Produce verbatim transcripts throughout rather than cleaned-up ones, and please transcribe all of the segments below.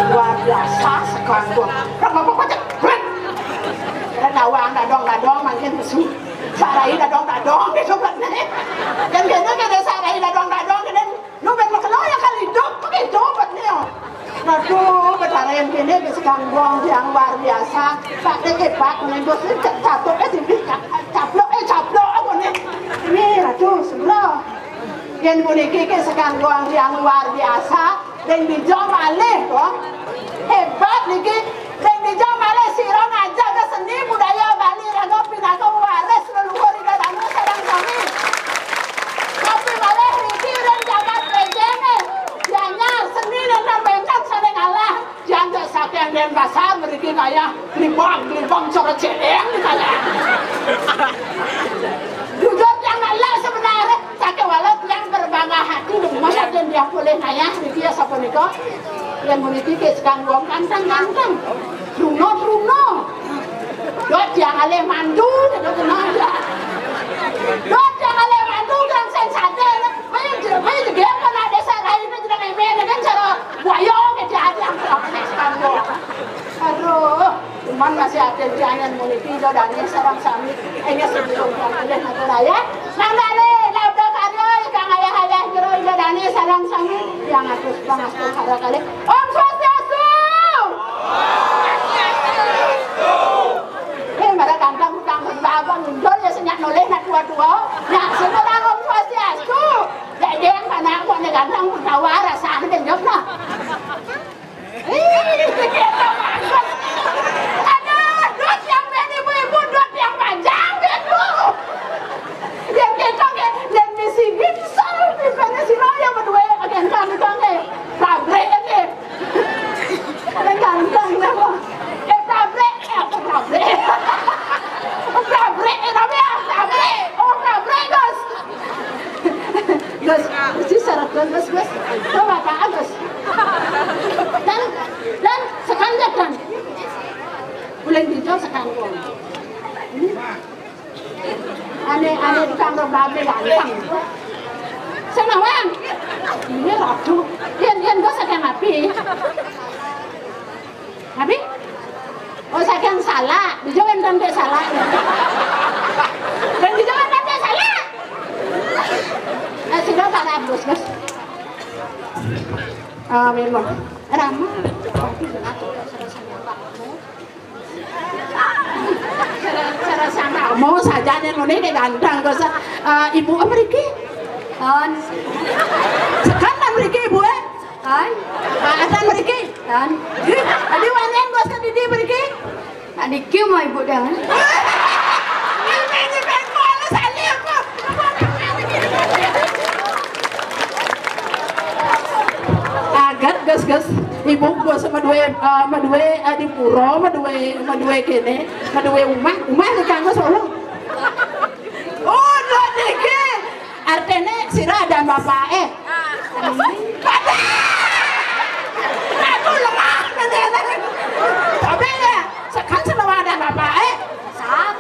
Luar biasa sekali. Rak apa kocak? Rak. Rak nawang dadong-dadong mangkin pesu. Sarai dadong-dadong gitu kan. Kan kena kena sarai dadong-dadong kena. Lu ben makelo ya kali hidup begitu buatnya. Aduh, betara yang kini bisa gangguan yang luar biasa. Pak dek hebat, nih bos ini cap-, caplok eh, caplok eh, caplok apa nih? Ini, aduh, sebelah. Yen puniki ki sekangguang tiang luar biasa, ring dija malih, kok. Hebat niki, ring dija malih sira ngajaga seni budaya Bali rangga pinaka waris leluhur Ida Dane sareng sami. Tapi malih niki ring jagat Bejene, Gianyar, seni nenten wénten sané ngalah. Jan saking Denpasar mriki kaya glibang-glibang cara céléng kaya. Jujur yang Allah sebenarnya, saking walau yang berbangga hati, demen dan dia boleh ngayah mriki ya sapunika. Yang mriki ki sekang wong ganteng-ganteng. Truna-truna. Dot yang alih mandu, dot kenal ya. Dot yang alih mandu, yang sing sadar. Maya je-, maya jegé apa nak desa lain aja nang emeh dengan cara buaya, gitu aja yang protes kan, Bu. Aduh, cuman masih ada jangan muniki, Ida Dane sareng sami. Hanya sebelum yang boleh ngatur raya. Nang dane, labda karya, ikang ayah-ayah jero, Ida Dane sareng sami. Yang atus pangastu hara kali. Om Swastiastu! Eh, marang kantang utang abang mundur ya, senyak noleh nak tua-tua. Nak semua Om Swastiastu. Dek, dek, anak buah ni ganteng, tawa rasa ada genjot lah. Ih, kita bagus. Aduh, dot yang ben ibu-ibu, dot yang panjang, ibu. Yang kita ke, dan misi ginsel, di sana sini yang berdua, yang ganteng, ganteng, eh. Pabrik, eh. Yang ganteng, apa? Eh, pabrik, eh, apa pabrik? Pabrik, eh, apa ya? Pabrik. Oh, pabrik, Gus. Gus, mesti syarat, Gus, Gus, Gus. Coba, Pak Agus. Dan, dan sekanjak, dan. Boleh dijawab sekanjak. Ane, ane tukang robabe ganteng. Senawang. Ini ratu. Yen, yen, Gus, saking api. Abi? Oh, saking salah. Dija wénten té salah. Dan dija wénten té salah. Eh, sira tak abus, Gus. Amin, Bang. Rama. Mau saja nih, ngene iki ganteng, Gus. Eh, ibu mriki? Kon. Sekan mriki, Ibu, eh? Kan? Pak Hasan mriki? Kan? Ih, tadi wanyen bos ke Didi mriki? Tadi kieu mah ibu dah. Agat gas gas. Ibu bos sama dua, eh, sama dua, eh, di pura, sama dua, sama dua kene, sama dua rumah, rumah ni kanggo solo. Oh, dua dikit. Artine sira adan bapake. Padha. Aku lemah, tapi ya, sekan sira adan bapake. Sap.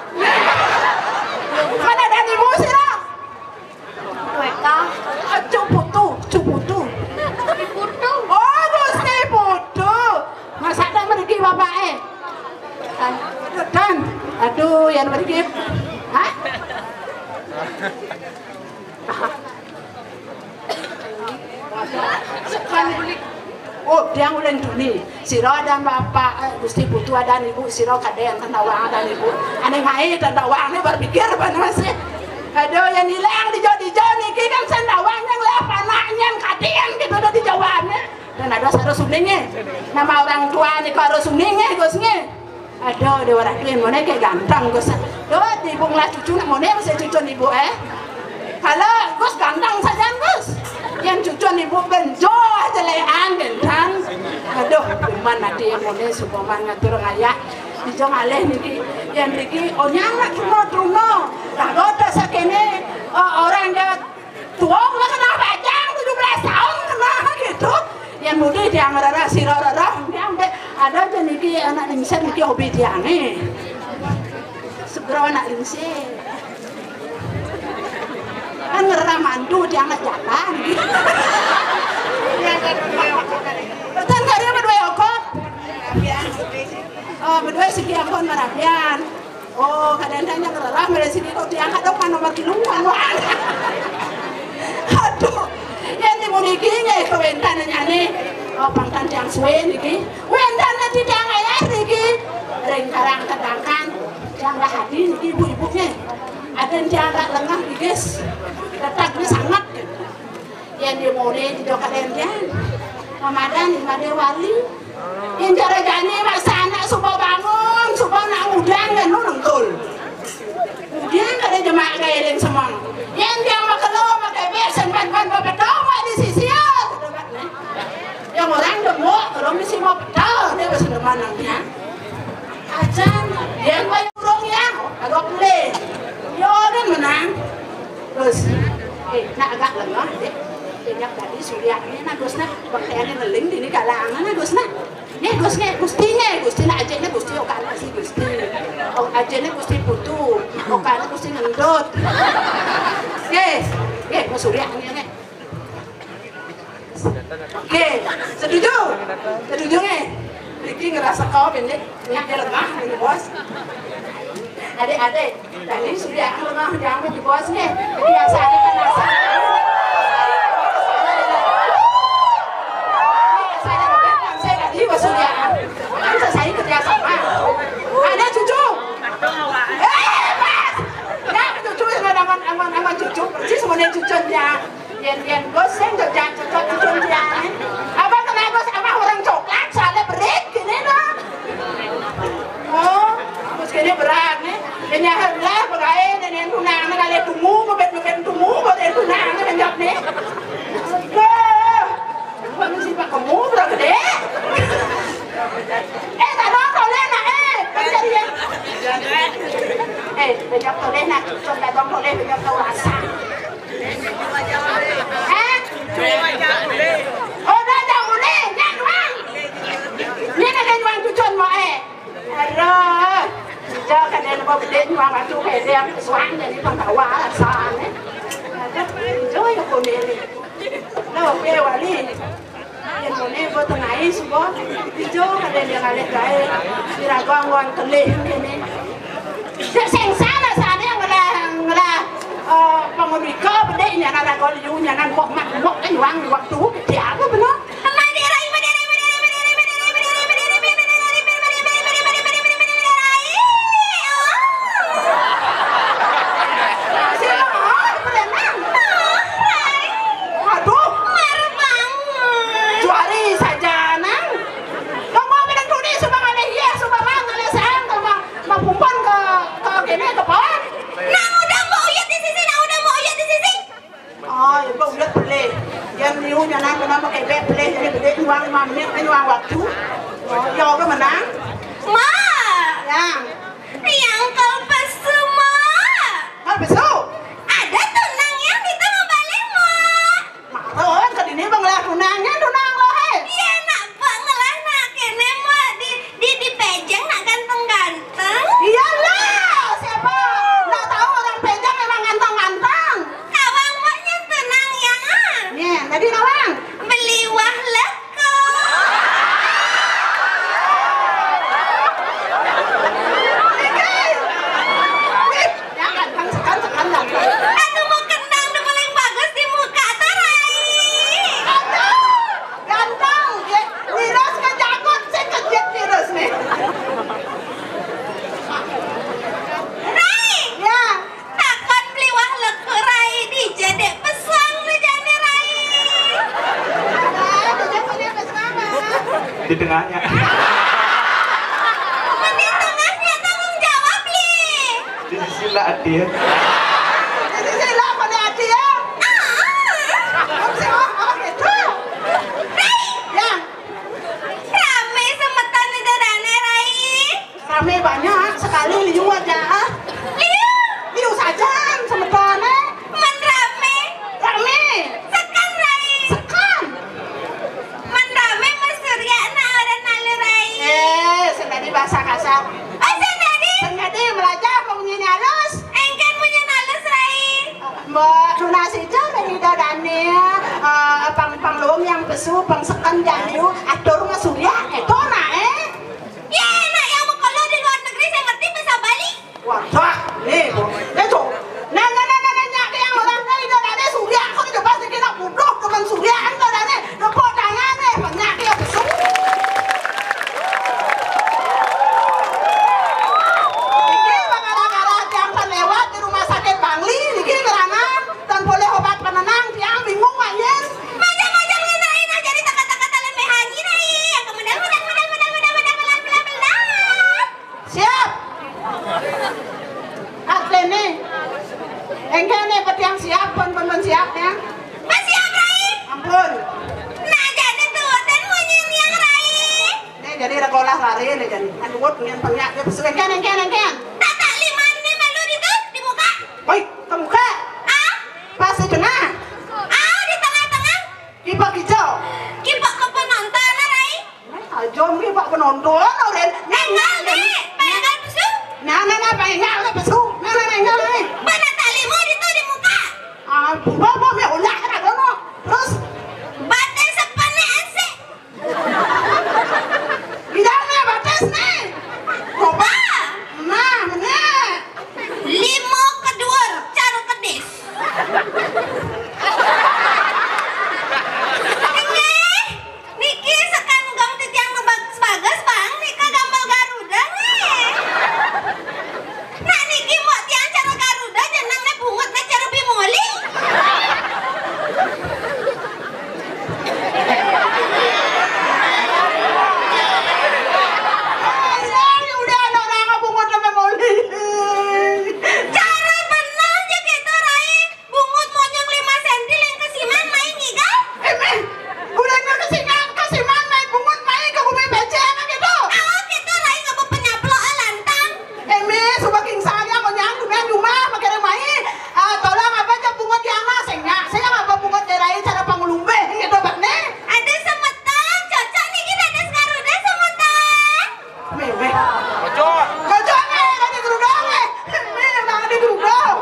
Mana adan ibu sira? Weka. Acu putu, cu putu. Putu. Oh, Gusti putu. Masa tak mergi bapake? Kan. Dan, aduh, yang mergi. Hah? Oh, tiang uleng duni. Sira adan bapak, eh, Gusti putu adan ibu, sira kadén tandawang adan ibu. Ane ngae tandawangne berpikir bana masih. Aduh, yang hilang dijo-dijo niki kan sandawang yang lah panaknya kadén gitu udah dijawabnya. Dan ada harus uninge. Nama orang tua nika harus uninge, Gus nge. Aduh, Déwa Ratu, yén moné ké ganteng, Gus. Duh, ibu ngelah cucu nak moné masih cucun ibu, eh. Halo, Gus, ganteng sajan, Gus. Yén cucun ibu benjoh aja léan, gentang. Aduh, cuman nanti yén moné supaman ngatur ngayah. Dija ngalih niki, yén niki onyang nak truna-truna. Raga tak sakéné, eh, orang dia tua lah kena bajang tujuh belas tahun kena gitu. Yén mudi tiang rereh sira rereh, tiang dek ada aja niki anak lingsir niki hobi tiangé. Segera anak lingsir. Kan ngerereh mantu tiang nak jalan. Betul kali berdua okop. Oh, berdua segi ampun marabian. Oh, kadang-kadang ngerereh mara sini kok tiang kadang mana makin luan, wah. Aduh, yén di mriki nggih kawéntenannyané. Oh, pangkén tiang suwé niki. Wénten di tiang ayah niki. Ring Karang Kedangkan. Tiang Rahadi niki ibu-ibu nggih. Ada tiang rak lengah gigis. Tetap ni sangat. Yén di moné di dokaden tiang. Pamadan di Madé Wali. Yén cara jani masa anak suba bangun, suba nak ngudang kan nu nengkul. Ngudang kada jemak gaya semang. Yén tiang makelo makai besen ban ban bapedong di sisi. Yang orang demuk, orang mesti mau pedal dia besen deman nang tiang. Ajan, yén bae urung ya, agak pelih. Yo dan menang. Terus, eh, nak agak lengah deh. Banyak tadi suliaknya, nah Gus nah, baktenya ngeling dini kalangan nah Gus nah. Nih Gus nih, Gusti nih, Gusti nah aja nih Gusti, okan sih Gusti. Oh, aja nih Gusti putu, okan Gusti ngendut. Oke, oke, Gus Surya nih nih. Oke, setuju? Setuju nih. Riki ngerasa kau pendek, nyak dia lemah nih bos. Adik-adik, tadi sudah aku lemah jamu di bos nih. Biasanya kan rasa. Saya tadi bos sudah. Kan saya kerja sama. Ada cucu. Eh, pas. Ya, cucu yang aman, aman, aman cucu. Persis semuanya cucunya. Yén, yén Gus sing kerja cucu cucu dia. Apa kena Gus sama orang coklat, soalnya berit gini dah. Oh, Gus gini berat nih. Dia nyahar lah, berai, dan yang tunang, kali tunggu, ngebet, ngebet tunggu, buat yang tunang, ngenyap nih. Aduh. Bukan si Pak Kemu, berapa gede? Eh, tak dong, toleh nak, eh. Kan jadi ya. Eh, bejak toleh nak, coba dong toleh, bejak tau rasa. Eh? Oh, dah jauh ni, nyan wang. Ni nak nyan wang cucun mo, eh. Aduh. Jauh kan dia nak berdek nyuang batu, kayak dia suang jadi pembawa rasa ni. Aduh, jauh ya kau ni. Loh, piye wali? Yén ngene mbok tengahi suba ijo kadén ya ngalih gaé. Iraga nggon kelih kene. Sik sing sana sane ngelah, ngelah, eh, pangudika bedik nyanan raga liu nyanan kok mak mbok kan wang waktu dia apa bener? Aduh. Juari saja nang. Kamu bilang tuni suba ngalih iya, suba mang ngalih sang, kamu mau pumpan ke, ke kene ke bawah. Nang udah mau uyut di sisi, nang udah mau uyut di sisi. Oh, ya, kok udah pelih. Yang liu nyanan kena pakai beg pelih, jadi gede nyuang lima menit, nyuang waktu. Oh, ya, apa menang? Ma. Yang. Yang kal pesu, Ma. Kal pesu? Ada tunang yang kita mau balik, Ma. Maron, ke dini bang lah tunang, yang tunang lo, hei. Iya, nak, Pak, ngelah nak kene, Ma, di, di, di pejeng nak ganteng-ganteng. Iyalah, siapa nak tahu orang pejeng memang ganteng-ganteng. Kawang maknya tenang ya. Nih, tadi kawang. Beli wah leko. Ih, jangan, kan, kan, kan, kan. Aku mau kentang tuh paling bagus di muka tuh, Rai. Aduh, ganteng. Ya, virus ke jagot, saya kejut virus nih. Rai. Ya. Takon beli wah leko, Rai, di jadek pesang lu jane, Rai. Di tengahnya. Mending Ati ya. Jadi saya lah pada ati ya. Om saya, oh, oh, gitu. Rai. Ya. Rame semeton Ida Dane, Rai. Rame banyak sekali, liu aja. Liu. Liu saja semeton, eh. Men rame. Rame. Sekan, Rai. Sekan. Men rame, men suriak, nah, orang nalu, Rai. Eh, sing tadi bahasa kasar. Oh, sing tadi? Sing tadi belajar kau punya halus. Engken punya halus, Rai. Mbok lunasi ja ning Ida Dane, eh, pang, pang luung yang pesu, pang seken jani, atur masuriak, gitu nah, eh. Ya, enak yang mekolo di luar negeri, saya ngerti bahasa Bali. Wah, nih, Bu. Ya, Cok. Nah, nah, nah, nah, nah, nyak yang orang lain, nah, nah, nah, suriak, aku tuh pasti kena buduh, teman suriak, kan, nah, nah, nah, tepuk tangan, nih, banyak ya, besu. Niki, gara-gara tiang kan lewat di rumah sakit Bangli, niki, karena tan boleh obat penenang, tiang bingung, Mak Yen. Macam-macam ngena, enak jadi teka-teka talen mehanyi, nah, iya, kemudian, mudah, mudah, mudah, mudah, mudah, mudah, mudah, mudah. Siap. Atene. Engkene petiang siap, pun, pun, pun siap ya. Mas siap, Rai. Ampun. Nah, jadi tuh, dan mau nyeliang, Rai. Nih, jadi rekolah lari nih, jadi. Aduh, nian penyak dia pesu. Engken, engken, engken. Tatak lima nih malu di tuh, di muka. Woi, ke muka. Ah? Pas di tengah. Ah, di tengah-tengah. Kipak hijau. Kipak ke penonton, Rai. Aja mriki Pak penonton, Ren. Enggak, Nek. Pengen pesu. Nah, nah, nah, pengen pesu. Nah, nah, nah, nah, nah. Mana talimu di tu di muka? Ah, buka apa me olah ra kono. Terus? Batis sepene asik. Bilang nih, batis nih. Coba. Nah, bener. Limo keduur, cara kedis. Nggih, niki sekan gong titiang nu bagus-bagus, Bang. Nika gambar Garuda, nggih. Nah, niki mbok tiang cara Garuda, jenengne bungut, nah, cara bimoli. Sayang, udah anak orang bungut sama bimoli. Cara bener aja gitu, Rai. Bungut monyong lima senti ling kesiman main ngigal. Eh, meh, gulanya kesiman, kesiman main bungut main ke bumi becek gitu. Awak gitu, Rai, ngapa penyaplo lantang. Eh, meh, suba king saya monyong dumen rumah makin main. Ah, tolong apa aja bungut yang mah, sing nyak, sing apa bungut daerah cara pangulumbe gitu, Pak, nih. Ada semeton, cocok nih kita ada sekarang, ada semeton. Meh, meh. Cocok. Cocok, meh, tadi geruduk, meh. Meh, tadi geruduk.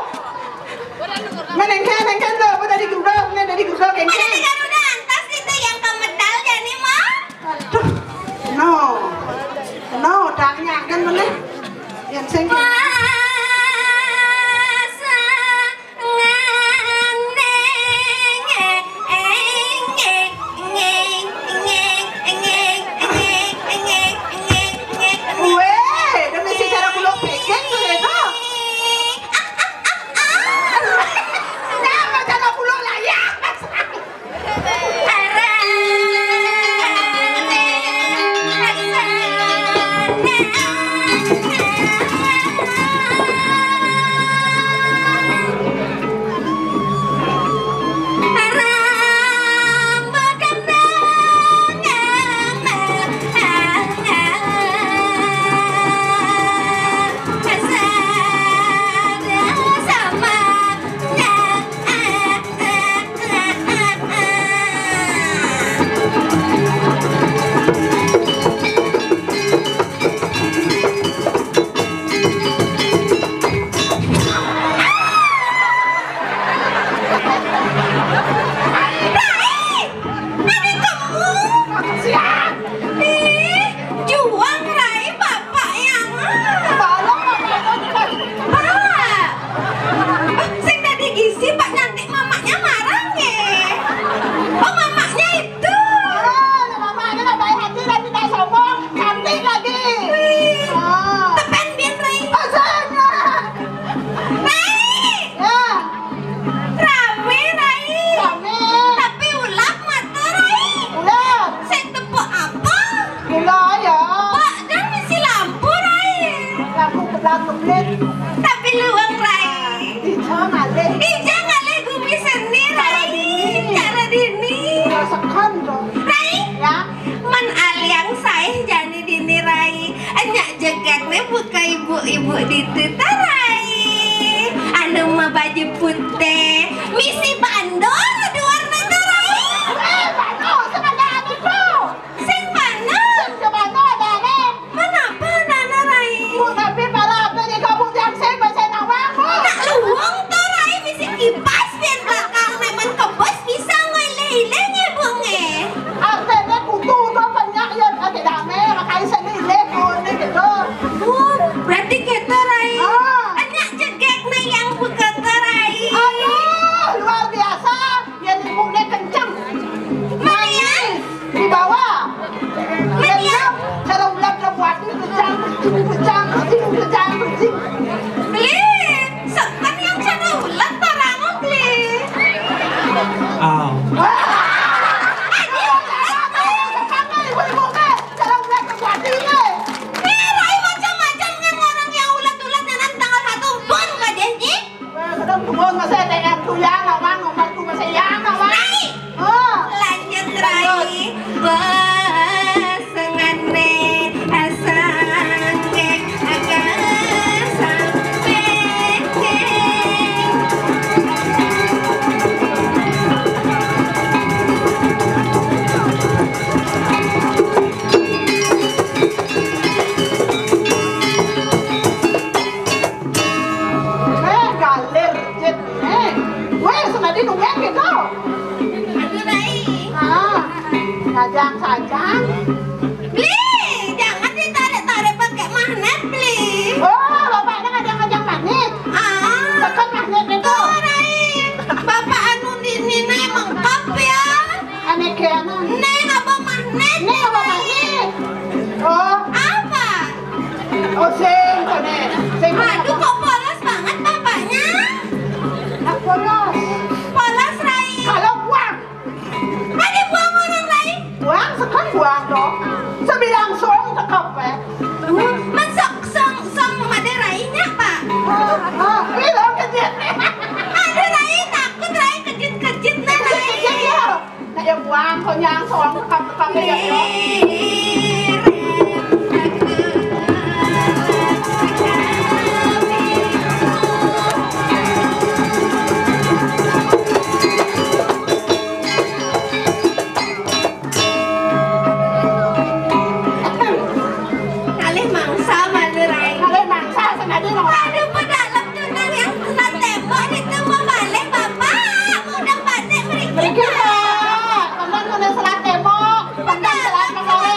Meh, nengken, nengken, tuh, apa tadi geruduk, meh, tadi geruduk, nengken. Ada di Garuda, antas itu yang ke medal, ya, nih, Mak. Aduh. No. No, tanya, kan, mana? Yang sengken. Puasa. Weh, demi sejarah pulau Peking tuh ya, tuh. Kenapa cara pulau layak? Rai, ada kamu? Siap. Ih, juang, Rai, bapaknya. Balong, Pak. Pak. Sing tadi gisi, Pak, nyantik mamaknya marah, nggih. Oh, mamaknya itu. Oh, mamaknya nggak baik hati dan tidak sombong. Cantik lagi. Wih. Oh. Tepen bien, Rai. Astaga. Rai. Ya. Rame, Rai. Rame. Tapi ulap mata, Rai. Ulap. Sing tepuk apa? Gila ya. Pak, kan mesti lampu, Rai. Lampu kedap-kedip. Tapi luang, Rai. Bu ditu to, Rai. Anu mabaju putih, misi bandul duarna to, Rai. Eh, bandul, sing ada anu to. Sing mana? Sing ke mana ada anu? Mana apa nana, Rai? Bu, tapi para apa nih kamu yang saya bahasa nawang, Bu? Nak luwung to, Rai, misi kipas pian belakang, namun kebos bisa ngelih-ilih nyebungnya. Artinya kutu to banyak ya, ada dame, makanya saya nilai, oh, ini gitu. Oh, berarti kita, Rai. Ah. Enya jegegna yang begitu, Rai. Aduh, luar biasa. Ya, nyebungnya kenceng. Manis. Di bawah. Menian. Cara ulat lebuat ini kejang, kejang, kejang, kejang. Beli, seken yang cara ulat, orang beli. Ah. Wah. Ini ulat, Bli. Seken, ibu-ibu, Bli. Cara ulat lebuat ini. Bli, Rai macam-macam kan orang yang ulat-ulat nanam tanggal satu pun kadeh, Nyi. Eh, kadang turun masih ada yang tuyang, awang, nomor tu masih yang, awang. Rai! Oh. Lanjut, Rai. Wah, sengane, asangge, agak sampai. Eh, galir, Cit. Eh, weh, senadi nungguin gitu. Aduh, Rai. Ah, sajang-sajang. Bli, jangan ditarik-tarik pakai magnet, Bli. Oh, bapaknya ngajak-ngajak magnet. Ah. Tekan magnet itu. Tuh, Rai. Bapak anu di nina mengkap ya. Aneh ke anu. Neng apa magnet? Neng apa magnet? Oh. Apa? Oh, sing, kone. Sing. Aduh, kok polos banget bapaknya? Nah, polos. Polos, Rai. Kalau buang. Ada buang orang, Rai. Buang, sekan buang dong. Sebilang song, tekep, eh. Masuk song, song made Rai nya, Pak. Ah, ah, bilang ke dia. Aduh, Rai, takut, Rai, kejut-kejut, nah, Rai. Kejut, ya. Nah, ya buang, konyang, soang, tekap-tekap, ya, ya. Kalih mangsa, Madura. Kalih mangsa, senadi mau. Aduh, pedalem. Nang yang selat tembok itu mau balik, Bapak. Mau udah balik, mriki, Pak. Teman udah selat tembok. Teman selat tembok.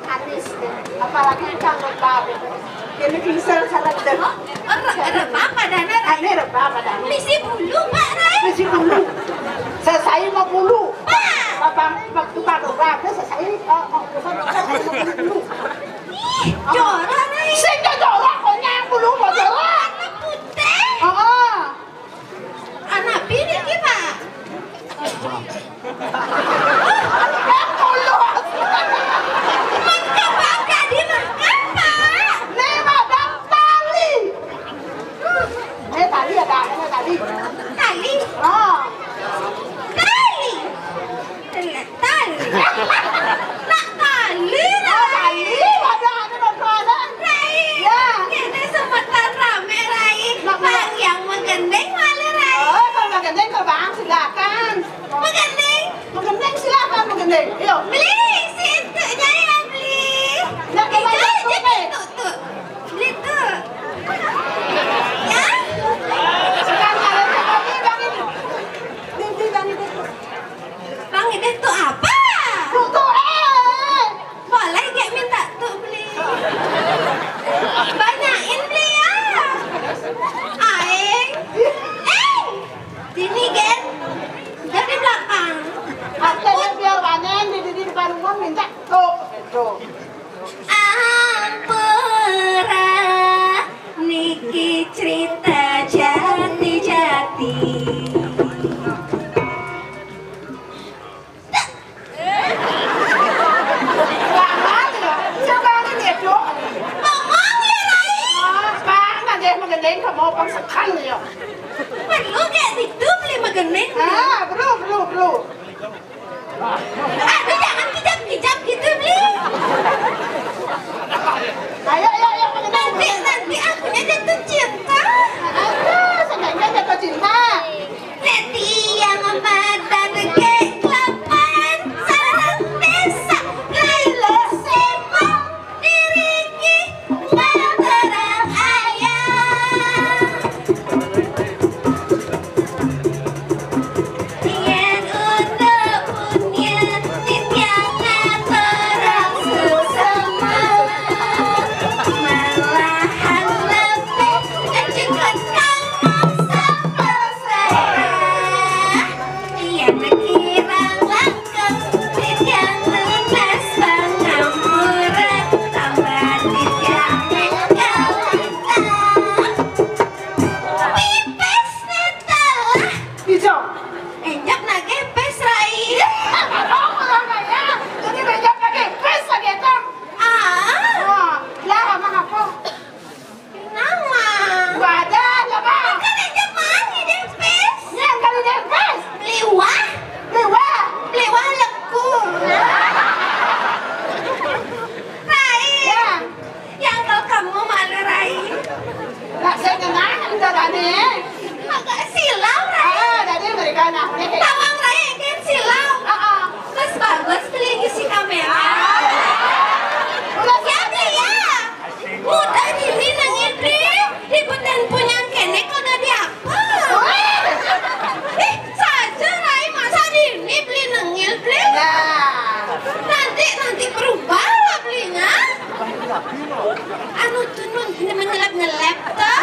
Anis, apalagi kang rebab. Ini bisa salah deh. Oh, re-, rebab padahal, Rai. Ini rebab padahal. Misi bulu, Pak, Rai. Misi bulu. Sesai mau bulu. Pak. Abang, abang tukang rebab, sesai, eh, oh, bukan, bukan, bulu. Ih, jorok, Rai. Sing jorok, konyang bulu, mau jorok. Warna putih. Oh, oh. Anak bini ki, Pak. Eh, mulus. Mengkapa tadi, mengkapa? Nih, madam tali. Nih, tali ada, nih, tali. Tali? Oh. Tali. Tali. Nak tali, Rai. Oh, tali. Waduh, ada nonton. Rai. Ya. Ini semeton rame, Rai. Nak, Bang, nak. Yang menggending mana, Rai? Oh, kalau menggending ke Bang, silakan. Menggending. Menggending, silakan menggending. Ayo. Beli, si entuknya ya, beli. Nak, itu, itu, itu, itu. Beli tuh. Ya? Sekarang ada siapa nih, Bang, ini? Beli, beli, Bang, ini. Bang, ini tuh apa? Tuh, tuh, eh. Boleh gak minta tuh beli? Banyakin beli ya. Aing. Eh. Sini, Gen. Dari belakang. Artinya biar panen di, di, di depan rumah minta tuh. Tuh. Ampura niki cerita jati-jati. Jangan ya, coba ini ya, Dok. Bengong ya, Rai. Oh, Bang, nanti menggending kamu pangsekan ya. Perlu kayak gitu beli menggending. Ah, perlu, perlu, perlu. Aduh, jangan kijap-kijap gitu, beli. Ayo, ayo, ayo, menggending. Nanti, nanti akunya jatuh cinta. Aduh, seenggaknya jatuh cinta. Reti yang madan ke kelapan sarang desa, lalu semang diriki materang ayah. Yen untuk punya titiang ngaturang susama, malahan lebih ngejengkut kangkung sama saya. Yen kirang langkung, titiang nunas pangampura, tambah titiang kalintang. Pipis netalah. Ijo. Enjak nagih pis, Rai. Oh, orang kaya. Jadi enjak nagih pis lagi, Kang. Ah. Wah, lah, emang apa? Nama? Wadah, lah, Bang. Kan enjak mangi deh pis. Ya, kalau deh pis. Liwah. Liwah. Liwah leku. Rai. Ya. Yang kalau kamu malu, Rai. Nak saya kenal, udah tadi. Agak silau, Rai. Ah, tadi mereka nak. Tawang, Rai, kan silau. Ah, ah. Terus bagus beli ngisi kamera. Udah siap ya? Mudah dini nang ini. Dibutan punya kenek kalau udah diapa? Ih, saja, Rai, masa dini beli nengil, beli? Nah. Nanti, nanti berubah lah belinya. Anu tuh, Nun, ini menyelep-nyelep tuh.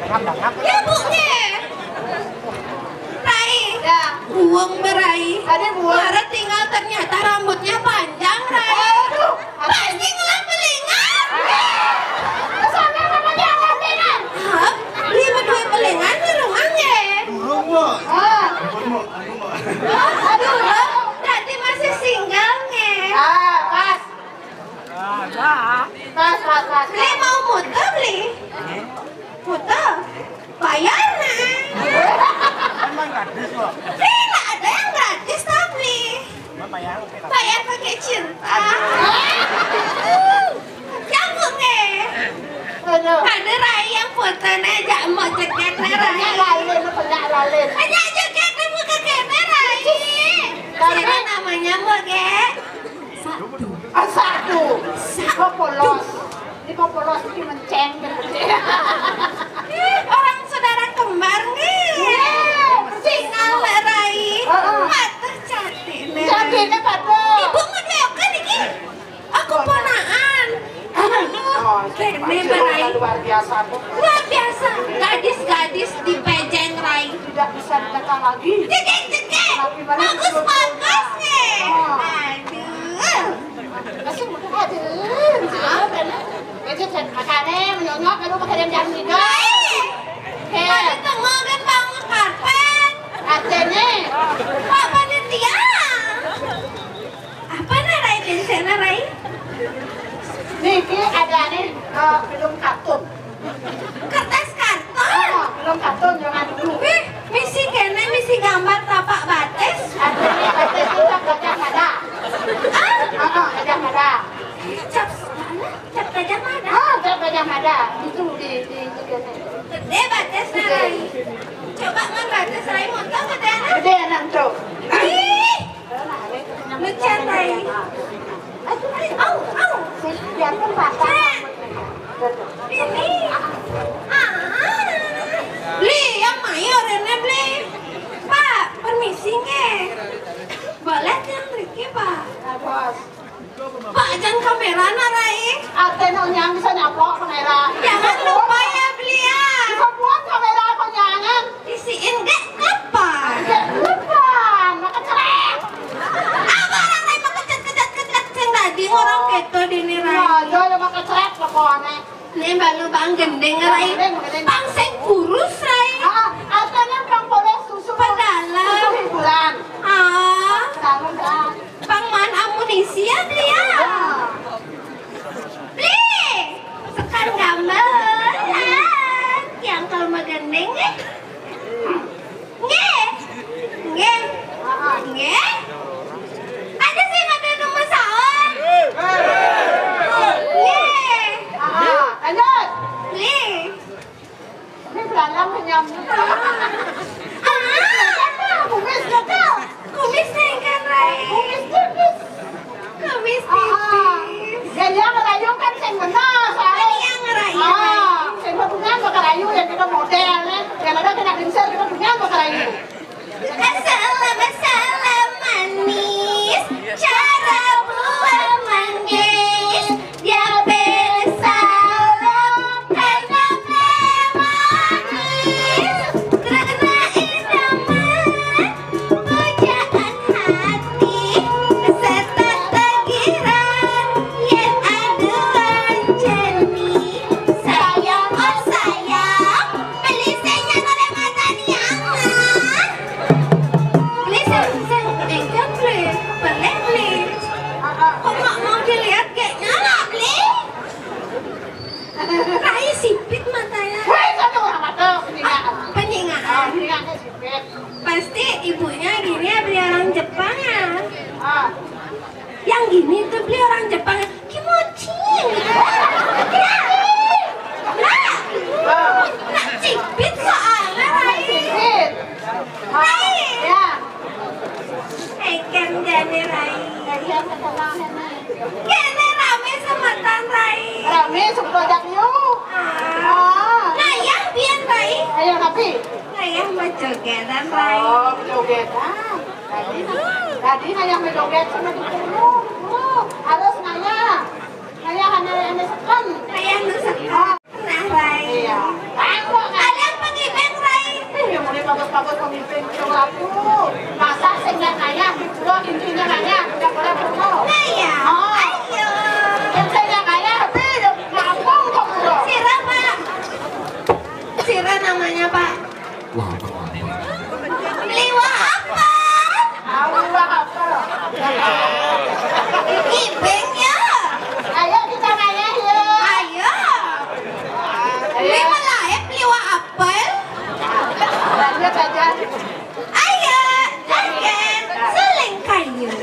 Ya, Bu, nih. Rai. Ya. Buang berai. Ada buang. Baru tinggal ternyata rambutnya panjang, Rai. Aduh. Pasti ngelap belingan. Terus apa namanya ngelap belingan? Hah? Beli berdua belingan di rumah, ya? Burung, Bu. Ah. Burung, Bu. Burung, Bu. Aduh, berarti masih single, ya? Ah, pas. Pas, pas, pas. Beli mau muter, beli? Muter. Bayar, nah. Emang gratis, Bu? Tidak ada yang gratis, tapi. Bayar pakai cinta. Cabut deh. Aduh. Ada Rai yang foto nih, jak mau joget nih, Rai. Penyak lalin, penyak lalin. Aja joget nih, buka kamera, Rai. Karena namanya mau, Ge. Satu. Ah, satu. Satu. Kok polos? Ini kok polos, ini menceng. Ih, orang saudara kembar nih. Iya, persis. Singal, Rai. Heeh. Patuh cantik nih. Cantiknya patuh. Ibu mau diokan iki? Luar biasa, Bu. Luar biasa. Gadis-gadis di Pejeng Rai. Tidak bisa ditata lagi. Jegek, jegek. Bagus, bagus nih. Oh. Aduh. Kasih buka, aduh. Ah, bener. Itu makanya menyonyok, aduh, pakai jam tiga. Baik. Oke. Tadi tengok kan bangun karpet. Artinya? Pak panitia. Apa nah, Rai? Jenisnya, Rai? Niki ada nih, eh, film kartun. Kertas karton? Oh, film kartun zaman dulu. Wih, misi kene, misi gambar tapak batis. Artinya batis itu Gajah Mada. Ah? Oh, oh, Gajah Mada. Cap mana? Cap Gajah Mada? Oh, Cap Gajah Mada. Itu di, di, di kene. Gede batis, Rai. Coba ngan batis, Rai, motor gede, Rai. Gede, anak tuh. Ih! Lucu, Rai. Au, au. Ini. Ah. Beli, yang mayor ini, Beli. Pak, permisi, nge. Boleh yang Ricky, Pak? Pak, jangan kamera, nah, Rai. Ate nonyang bisa nyapok kamera. Jangan lupa ya, Beli, ya. Bisa buat kamera, kau jangan. Isiin gak kelepan. Gak kelepan, maka cerek. Apa orang lain maka cet-, cet-, cet-, cet-, sing tadi orang keto dini, Rai. Nah, dia yang maka cerek, pokoknya. Nih, balu bang gendeng, Rai. Gendeng, gendeng. Bang sing kurus, Rai. Ah, artinya bang boleh susu. Pedalam. Susu hiburan. Ah. Pedalam, dah. Bang man amunisi ya, Beli, ya? Beli, sekan gambar. Ah, yang kalau magendeng, eh. Nge. Nge. Nge. Ada sih, ada nomor saon. Nge. Ah, lanjut. Beli. Ini belalang menyambut. Ah. Kumis gatal. Kumis naik kan, Rai? Kumis tipis. Kumis tipis. Ah. Ya, dia ngerayu kan sing bener, soalnya. Kan dia ngerayu. Ah, sing punya bakal rayu yang kita model, ya. Yang ada kena diusir, kita punya bakal rayu. Assalam, assalam manis, cara buah manggis, diambil salam, karena manis, karena idaman, pujaan hati, serta tagiran, yen aduan jeni, sayang, oh sayang, beli senyang oleh mata niangan. Beli sing, sing, enggak, Beli. Boleh, Beli. Kok nggak mau dilihat kayaknya lah, Beli? Rai sipit matanya. Weh, satu orang mata, penyingaan. Ah, penyingaan. Ah, penyingaan sipit. Pasti ibunya gini ya, beli orang Jepang ya. Ah. Yang gini tuh beli orang Jepang. Kimochi. Ya. Nah. Nah, cipit soalnya, Rai. Cipit. Rai. Ya. Ekem jane, Rai. Kene rame semeton, Rai. Rame semeton jak yu. Ah. Ah. Ngayah biyen, Rai. Ngayah tapi? Ngayah bejogetan, Rai. Oh, bejogetan. Tadi, tadi ngayah bejoget sama di gunung. Tuh, harus ngayah. Ngayah ane, ane seken. Ngayah ane seken. Ah. Nah, Rai. Iya. Kalian pengibeng, Rai. Ih, yang mulai bagus-bagus pemimpin itu aku. Masa sing nggak kaya, gitu, intinya kaya, udah boleh bertemu. Nah, iya. Oh. Ayo. Yang saya nggak kaya, tapi gampang kok, bro. Sira, Pak. Sira namanya, Pak. Wah, apa? Liwak apa? Tahu lah apa? Ibing ya. Ayo kita nanya yuk. Ayo. Ayo. Ini melaep liwak apel. Lanjut aja. Ayo, joget, suling kayu.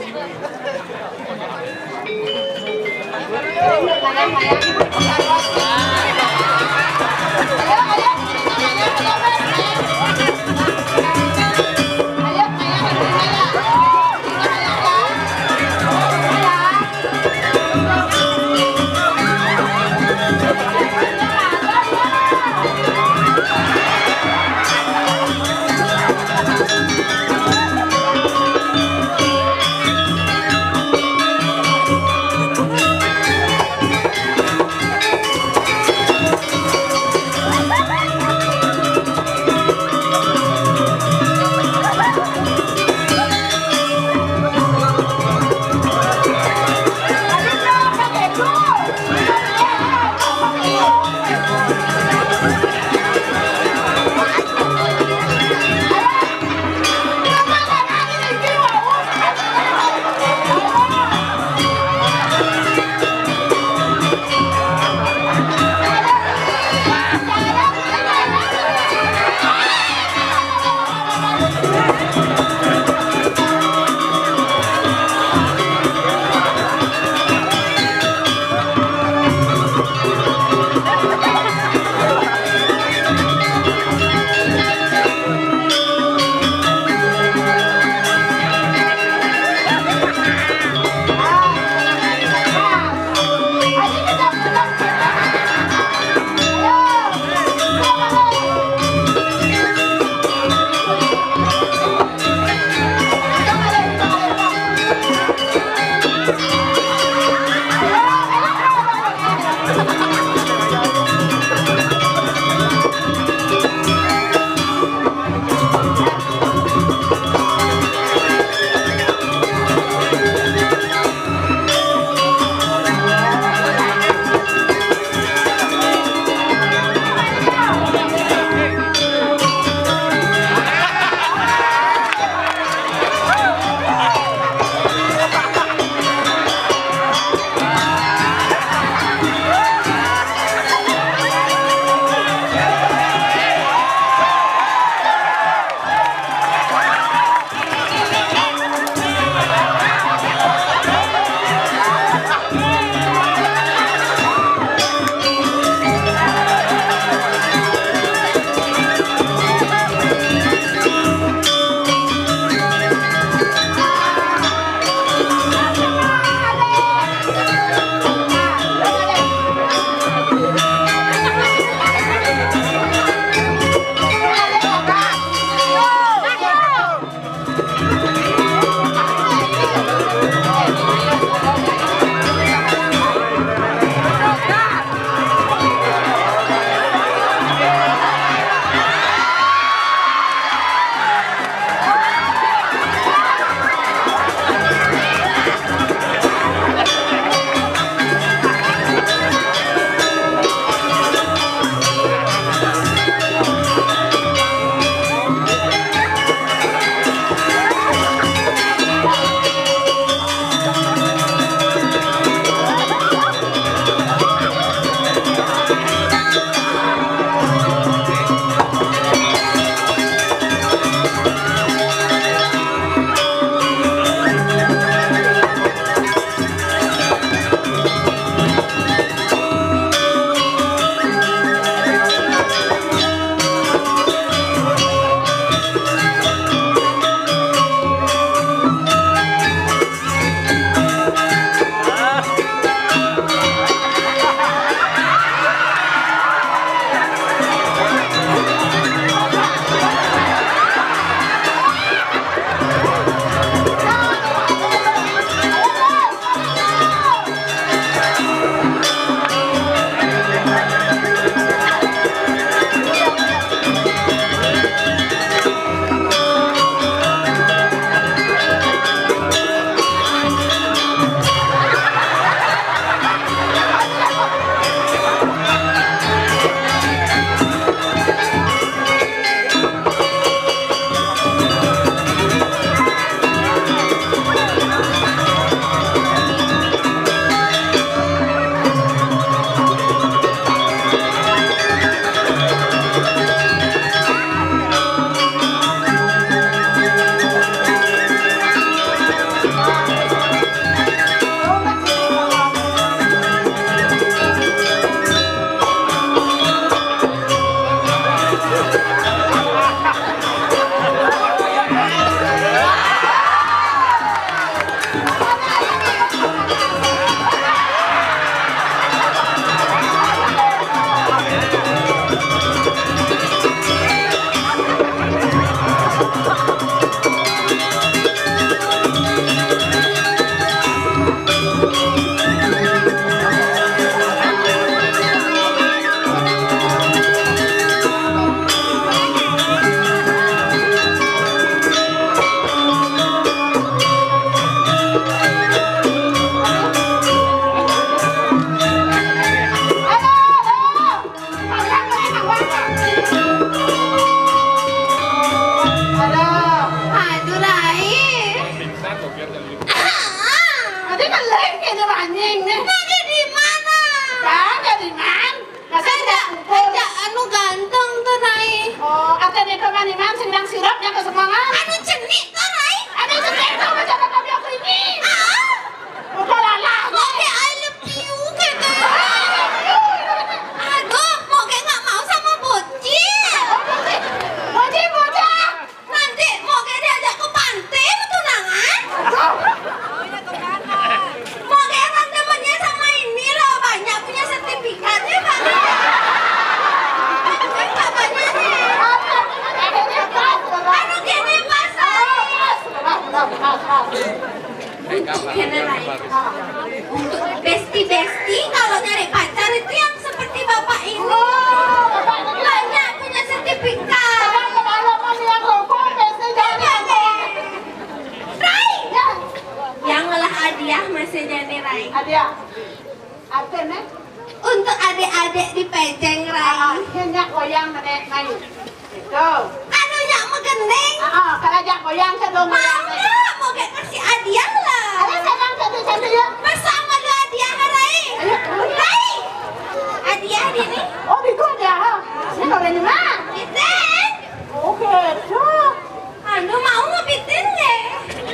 Nanti keling kene banying nih. Nanti di mana? Kagak di mana? Masa ada, ada anu ganteng tuh, Rai. Oh, ada nih kemana man sedang sirap yang kesemangat. Anu cenik tuh, Rai. Ada cenik tuh macam apa dia ini? Ah. Udah lala. Oke, I love you, kata. Aduh, mau kayak nggak mau sama bocil. Bocil, bocil. Nanti mau kayak diajak ke pantai, mau tunangan. Mau kayak orang demennya sama ini loh, banyak punya sertifikatnya, Pak. Banyak nih. Anu gini, Mas. Untuk generai. Untuk bestie-bestie, kalau nyari pacar itu yang seperti bapak ini. Banyak punya sertifikat. Rai. Yang ngelah hadiah masih jadi, Rai. Hadiah. Artinya? Untuk adik-adik di Pejeng, Rai. Ah, ah, ini goyang nenek main. Itu. Anu nyak megending. Ah, ah, kalau ajak goyang ke dong. Mau nggak? Mau kayak kasih hadiah lah. Ayo, sayang, cantik-cantik, ya. Masa malu hadiah, Rai? Ayo. Rai. Hadiah ini. Oh, itu hadiah, ha? Ini kalau ini mah. Itu. Oke, tuh. Anu mau ngepitin ya?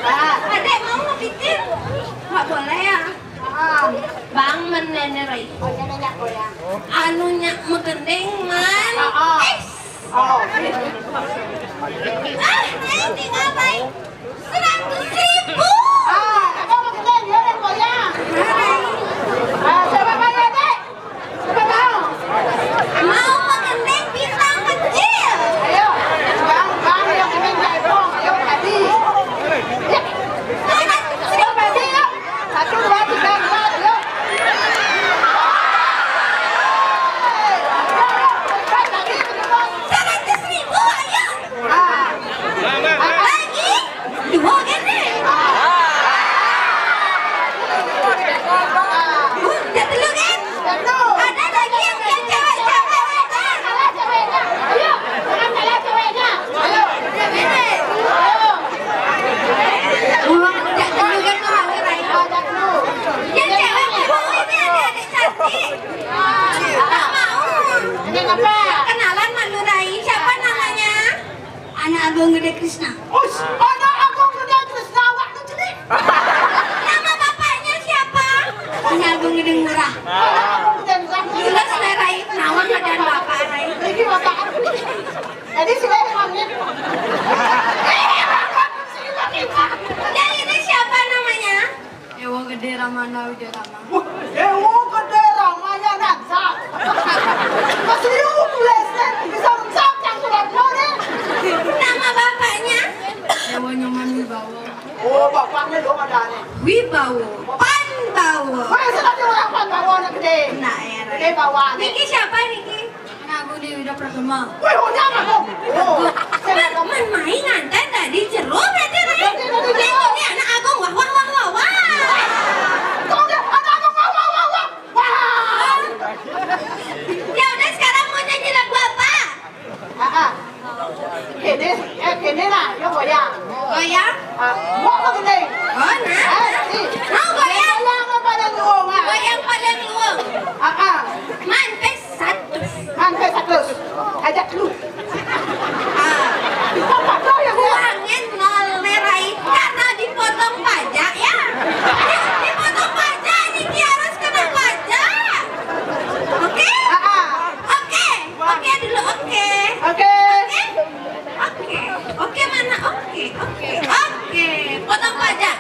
Ah. Adek mau ngepitin? Nggak boleh ya? Ah. Bang men nenek Rai. Oh, iya, nenek, oh, ya. Anu nyak megending, man. Ah, ah. Eh. Oh. Ah, ini tinggal baik seratus ribu. Ah, kakak megending, dia nenek, oh, ya. Ah, coba bayar, Dek. Siapa mau? Mau mengenai pisang kecil. Ayo, bang, bang, yang ini jaipong, ayo, tadi. Ya. Mana? Ayo, tadi, ya. Satu, dua, tiga, empat, ayo. Seratus ribu, ayo. Ah. Lagi. Dua kan nih? Udah telu kan? Ada lagi yang, yang cewek-cewek kan? Ayo, jangan kalah ceweknya. Ayo. Cewek deh. Ayo. Udah telu kan orang lain? Ada telu. Yang cewek mau ini, adik-adik cantik. Nggak mau. Ini apa? Kenalan malu Rai. Siapa namanya? Anak Agung Gede Krishna. Us, Anak Agung Gede Krishna, waktu celik. Nama bapaknya siapa? Anak Agung Gede Ngurah. Anak Agung Gede Ngurah. Jelas Rai, nawang keadaan bapak Rai. Ini bapak. Jadi sila emangnya. Yang ini siapa namanya? Dewa Gede Ramana Widarama. Wah, Dewa Gede Ramana Nangsa. Masih yuk tulis, eh, bisa rusak yang surat lo nih. Nama bapaknya? Dewa Nyoman Wibawa. Oh, bapaknya dong ada nih. Wibawa. Panbawa. Wah, saya tadi orang Panbawa anak gede. Nah, ya, Rai. Gede bawaan. Niki siapa, niki? Anak Agung Dewi Uda Pratama. Wih, udah aku. Oh, man, man main nganten tadi jero berarti, Rai. Berarti tadi jero. Ini anak Agung, wah, wah, wah, wah, wah. Tuh, udah, anak Agung, wah, wah, wah, wah. Wah. Ya udah, sekarang mau nyanyi lagu apa? Ah, ah. Kene, eh, kene lah, yo goyang. Goyang? Ah, mau apa gede? Oh, nah. Eh, si. Mau goyang? Goyang apa paling luwung, ah? Goyang paling luwung. Ah, ah. Man, pes satu. Man, pes satu. Ajak lu. Ah. Apa tuh yang goyang? Uangnya nol, Rai. Karena dipotong pajak, ya. Dipotong pajak, ini harus kena pajak. Oke? Ah, ah. Oke. Oke dulu, oke. Oke. Oke. Oke. Oke mana? Oke, oke. Oke. Potong pajak.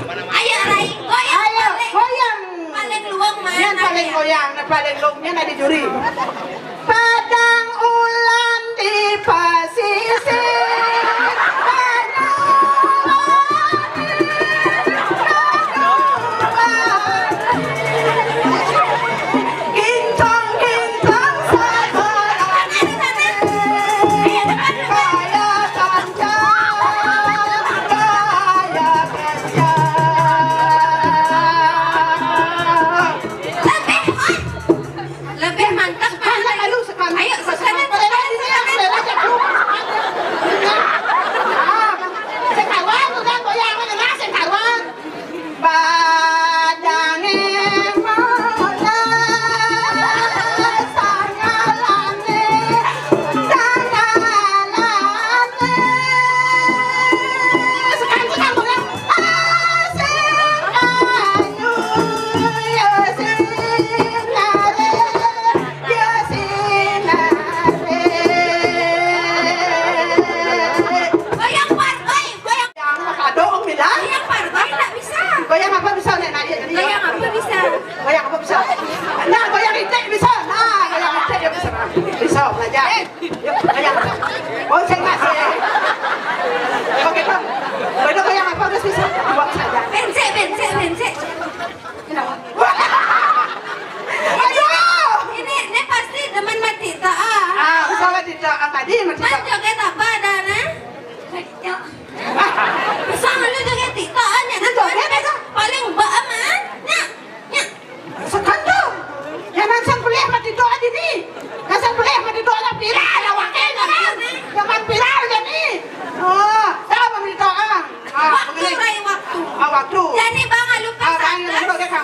Ayo, Rai. Goyang. Ayo, paling, goyang. Paling luwung mana? Yang paling goyang, yang paling luwungnya dari juri. Padang ulam di pasisir. Lebih mantap, Pak.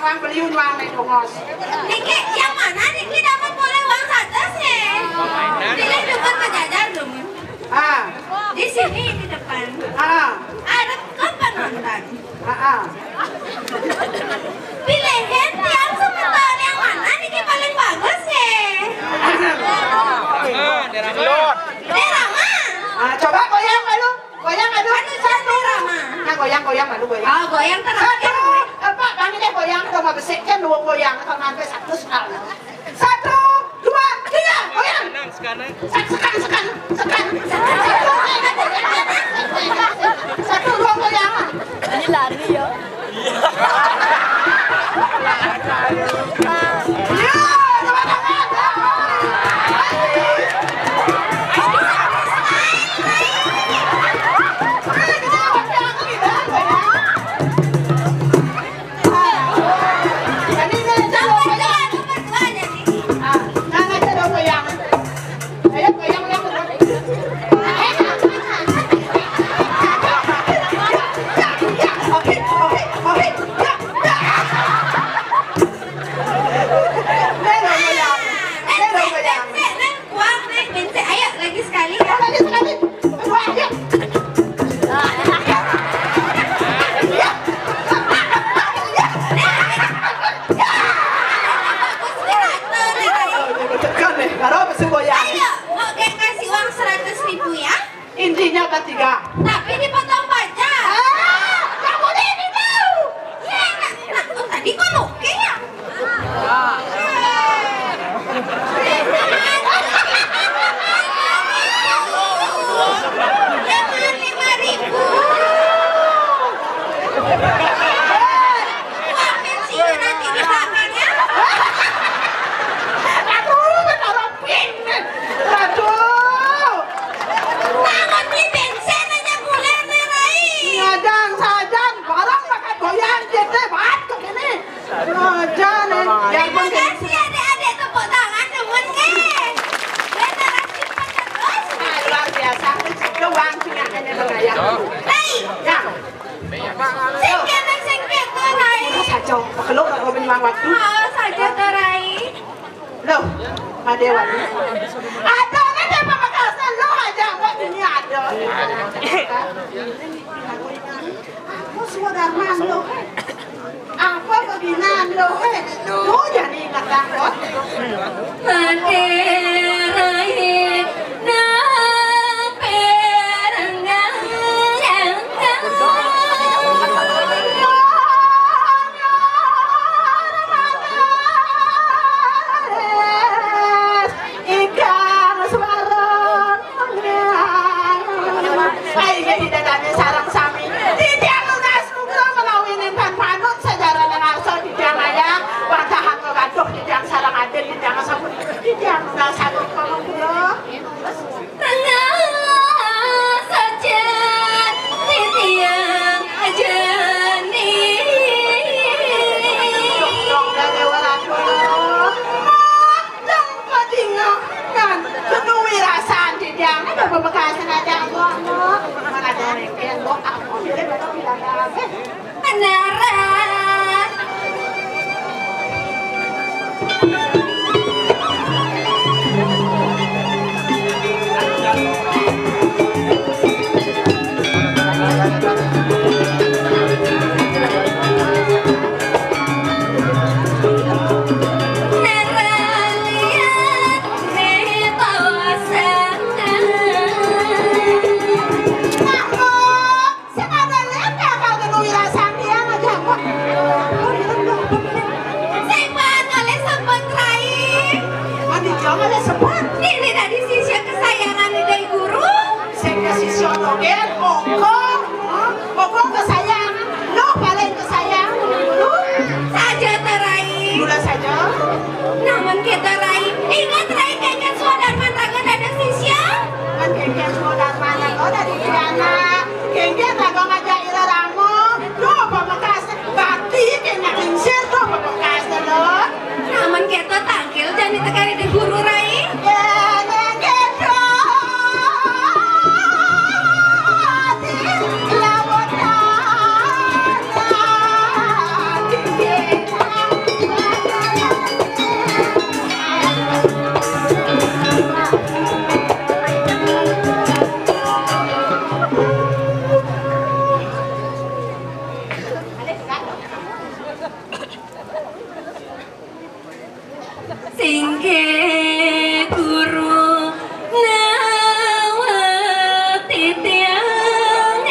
Wang beli wang nek dongos. Niki, yang mana niki dapat boleh uang satus nih? Pilih dukun pajajar dong. Ah. Di sini, di depan. Ah. Ada kapan nonton? Ah, ah. Pilihin tiang semeton yang mana niki paling bagus nih? Daerah mana? Ah, coba goyang malu. Goyang, aduh. Aduh, satu. Nah, goyang, goyang, aduh, goyang. Oh, goyang terus. Satu. Eh, Pak, kami deh goyang, udah mau besik kan, dua goyang, atau nanti satu sekali. Satu, dua, tiga, goyang. Sekarang, sekarang. Sek-, sekan, sekan, sekan. Satu, dua, goyang. Ini lari ya. Ayo, lagi sekali ya. Lagi sekali. Aduh, ayo. Bagus, Wiranto, nih. Tekan nih, kalau masih goyang. Ayo, mau kayak kasih uang seratus ribu ya? Intinya bertiga. Tapi dipotong pajak. Ah, kamu deh ini tahu. Ya, nah, nah, oh, tadi kok oke ya? Lima ribu. Uang pensiun nanti di belakangnya. Aduh, betul. Aduh. Bangun beli bensin aja boleh, Rai. Sajan, sajan, barang makan goyang, jete, bat, kok ini. Sajan, eh. Terima kasih, adik-adik, tepuk tangan, temen, deh. Generasi penerus. Ah, luar biasa. Doang, punya ini, Bang Ayah. Rai. Ya. Sing kene, sing kene, Rai. Saja, kalau nggak mau waktu. Oh, saja, Rai. Loh, Madewa. Ada kan yang Pamekasan, lo aja, Mbak, ini ada. Aku sudah lo. Apa kebinan lo, eh? Lo jadi ingat aku. Maderai, na perenggang. Ikang suara. Ai, jadi dadane sareng sami. Titiang nunas nugra menawi ninten panut sejarah ngarsa titiang ayah, wadahan ngegaduh titiang sareng adik titiang sampun. Titiang nunas agung kula. Tengah saja titiang ajeni. Duh, duh, duh, duh, duh. Dong padingan, kan, keduwi rasan titiang, ada pamekasan aja, kok, no. Mana ada rengken, kok, aku, jadi, betul, tidak ada, eh. Beneran. Sing ada lihat ya kalau kena wirasan dia ngajak. Sing pan oleh sebut Rai. Mandi jong oleh sebut. Ini dari sisya kesayangan dari guru. Sing ke sisya togen, monggo. Monggo kesayang. Lo paling kesayang guru. Saja ta Rai. Gula saja. Namun kita Rai. Ingat Rai, kengken suadarman raga dari sisya. Kan kengken suadarman raga dari Diana. Kengken raga ngajak ira rama. Duh, pamekasne bakti kena lingsir, duh, pamekasne, lho. Namun kita tangkil jani tekari di guru Rai. Ya, nang kita di lautan. Inggih guru nawet titiang.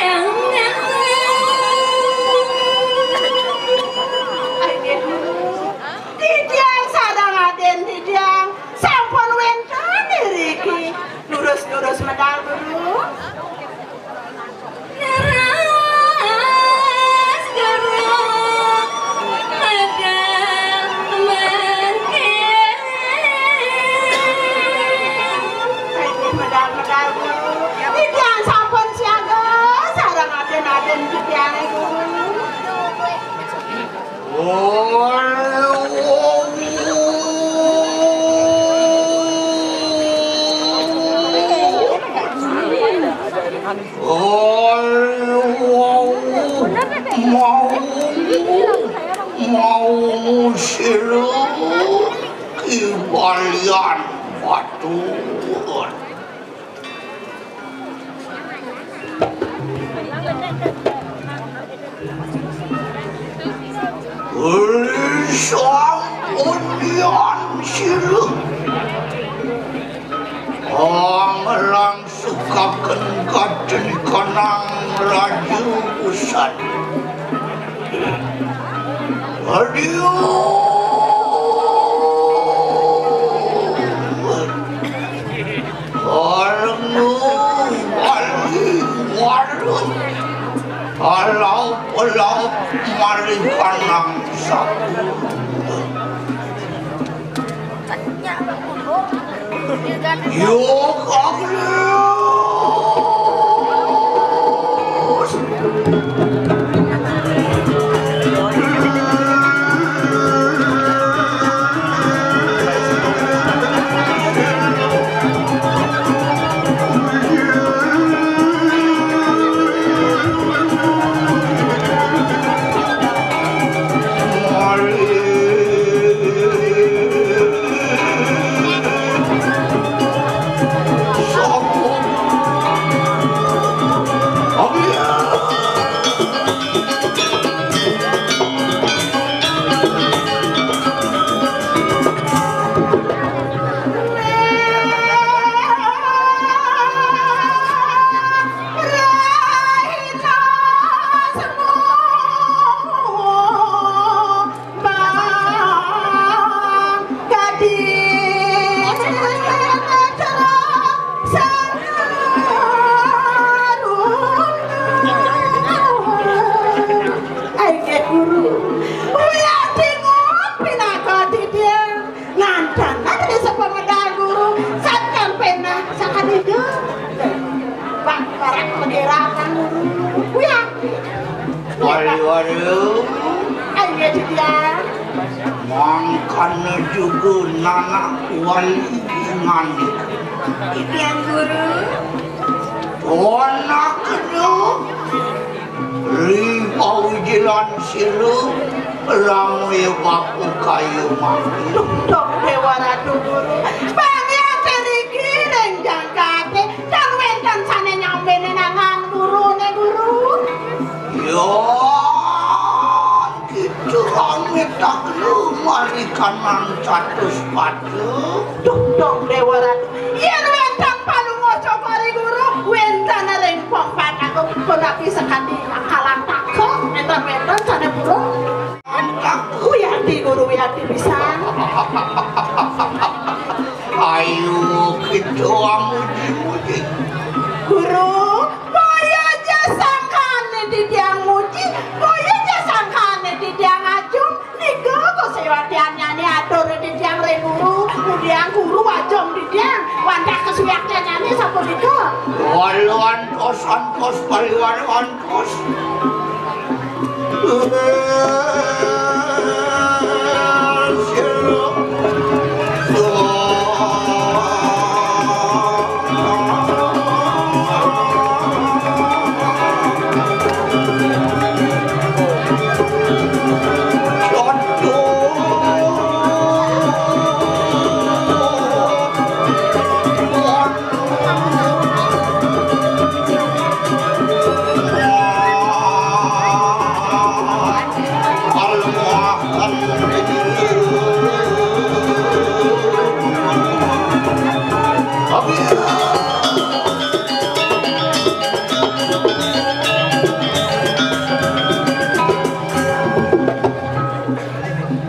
Titiang sareng aden titiang sampun wénten iriki. Lurus-lurus medal, Guru. Leres, Guru, medal mangkin. Medal-medal, Guru. Titiang sampun siaga sareng aden-aden titiang, Guru. Mau, mau, mau sira Ki Balian Batur. Uli sampun yan sira. Ong lang sukaken kaden kanang raja pusat. Aduh. Warung, wali, warung. Alau, alau, mari kanang sapu. Yo, Agus. Inggih, Guru. Wiyatingun pinaka titiang. Nganten tadi sepemedal, Guru. Satkan penah sakadida. Bak barak pegerakan, Guru. Wiyati. Waduh, waduh. Ayo, titiang. Mangkana juga nanak wali ngandika. Titiang, Guru. Anak kedua. Ri paujilan sira, ramuya bapa kaya mangkin. Duh, Déwa Ratu Guru. Pangyat riki ring jangkate, tan wénten sané nyambénin angan Guruné, Guru. Ya, kita amit taklu malikanang satus pada. Duh, dong Déwa Ratu. Yén wénten palungguh sangkara Guru, wénten ring Pong Pataku, punapi sakadi kalantaka, énten-énten sané purun. Wiyatin Guru, wiyatin pisan. Ayo kita muji-muji. Guru, boya ja sangkané titiang muji, boya ja sangkané titiang ajum. Nika kasuwaktiannyané atur titiang ring Guru, ngudiang Guru ajum titiang, wantah kasuwaktiannyané sapunika. Wala antos, antos, paliwara antos.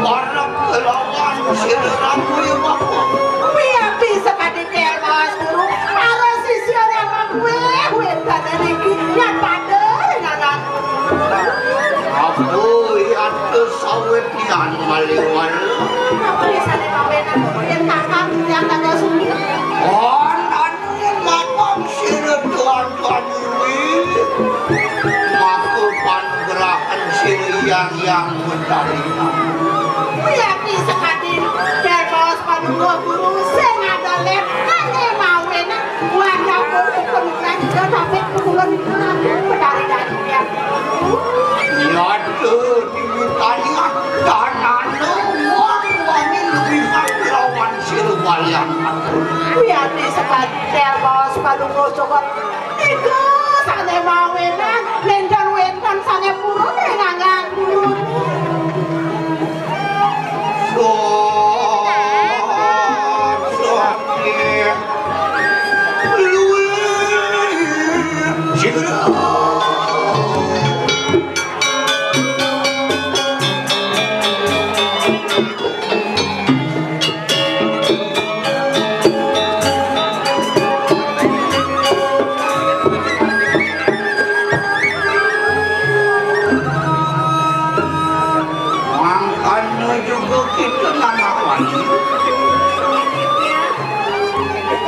parek kelawan sira Ratu Iwa. Wiati sakadi Déwa Bathara Guru, para sisya Déwa kuwi wénten niki nyat pada ring anak. Apa yata sawetnian maliwala? Apa yasane mawenan yen kakang titiang tanggal sumur? Anane mapan sira tuan-tuan iwi, maka panugrahan sira yang yang mentari. Wiati sakadi Déwa Panunggal Guru sing ada lep kane mawenan wanda pun penuran juga tapi pukulan petari dan ya. Nyata diwitani danane wong wani lebih lawan sira walian. Wiati sakadi Déwa Panunggal Guru. Niku sane mawenan, nendan wénten sane purun ring anggang purun. Sok, sok, luwih, sigra. Mangkana juga kita anak lagi.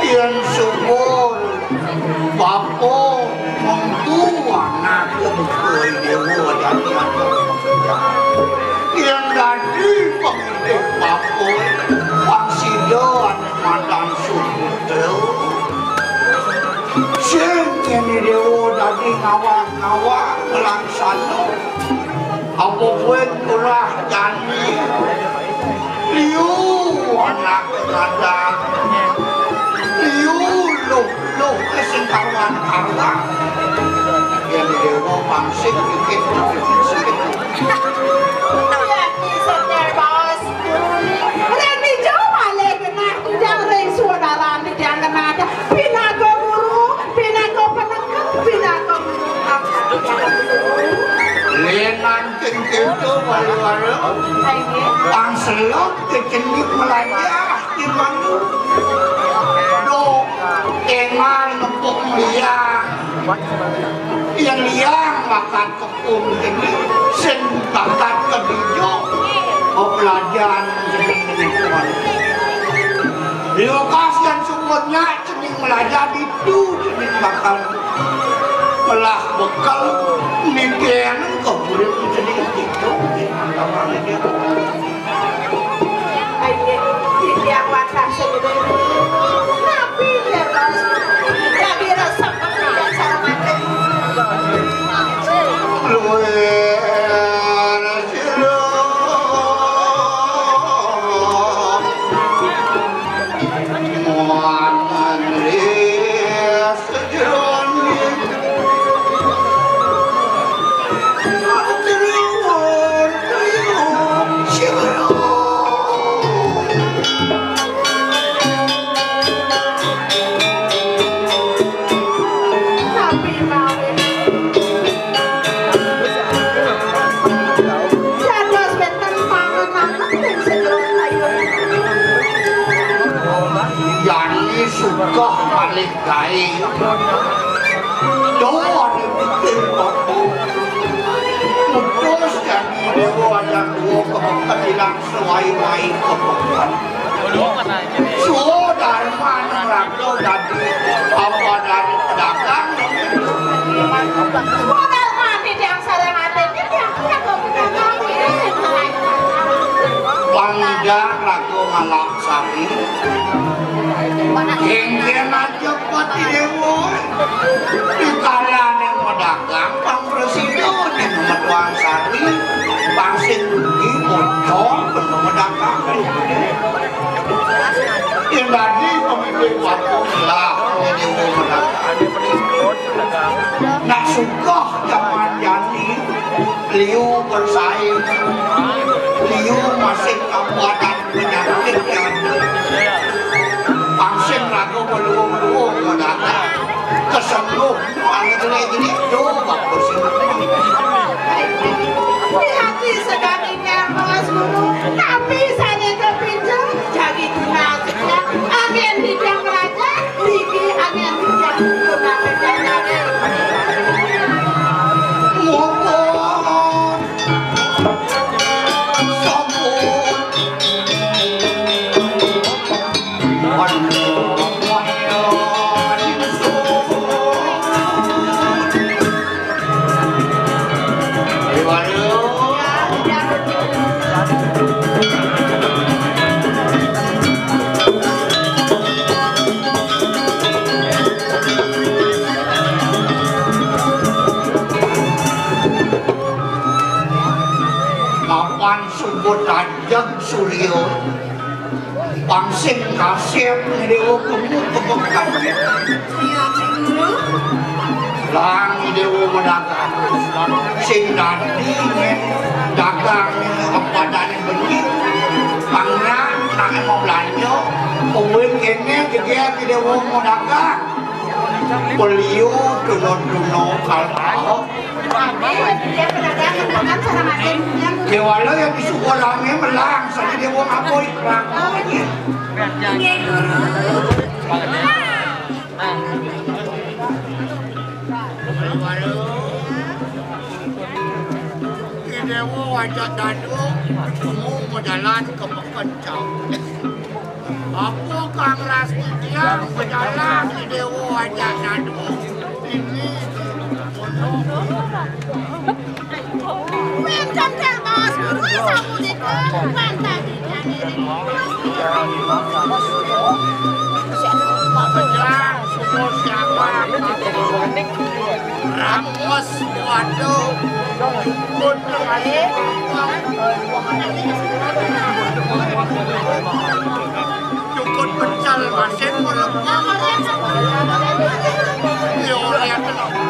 Yang subur Bapa mengku anak buka dewa dadi anak. Yang dadi pengidih bapa, pang sida anak madan subuta. Sing ini dewa dadi ngawak-ngawak melaksana. Apa buin ulah jani Sing bikin, sing bikin. Yen setel baos guru ni, ring dija malih genah titiang ring suadaran titiang genah titiang. Pinaka guru, pinaka penekep, pinaka guru. Lenan tingkir tu baru-baru. Inggih. Pang selok ke cenik melajah di mandu. Do, engal ngepuk liang. Yang liang makan Ung cening sing bakat kedijo bebelajar cening niki. Lukas dan sumurnya cening belajar ditu cening bakal melah bekal mimpian ke murid cening ditu. Aye, titiang wantah senyum. Napi leres? Jadi resep kemudian sareng ati. Luwih sira. Muang Andri. Jani suka malih gaé. Doa dipikir bapa. Mutus jani dewa yang dua kepengkedilan sewai-wai kepengkedilan. Suo darman raga dadi apa dari pedagang. Suo darman di tiang sareng ati, di tiang pedagang. Pangidak raga ngalap sari. Kéngkén aja pati déwa. Dikalane medagang, pang prasida ning metuang sari, pang sing rugi bocor kena medagang. Yen dadi pemimpin waktu lah, déwa medagang. Nak suka jaman jani, liu bersaing, liu masih kabuatan penyakit yang pang sing raga meluung-luung medagang. Kesengguh, anu jelik-jelik, duh, bagus. Di hati sedang ingin, Mas Guru, tapi saya kepinjam, jadi guna saja. Angin hidang raja, rigi angin hidang guna saja. Mumpung. Sampun. Mapan subuh tajeg surya, pang sing kasép déwa guru kebekan. Lang déwa medagang. Sing dadi dagang apa dadi beli. Pang nyan, nak mau belanja, uwit kéné jegég déwa medagang. Beliau dulu-dulu kalau Kéwala yang disuka rame melang, saja dia mau ngapoi kelakuannya. Nggih, Guru. Ki Déwa wajah dadu, temu majalan ke Pekencang. Apa kang ras titiang pejalan di Déwa wajah dadu? Ini Wénten karbas guru sapunika, pantajikan ring Pejah sumur siaga, ramus waduh, pun cukup pecel masin melepah. Ya, oleh kenapa?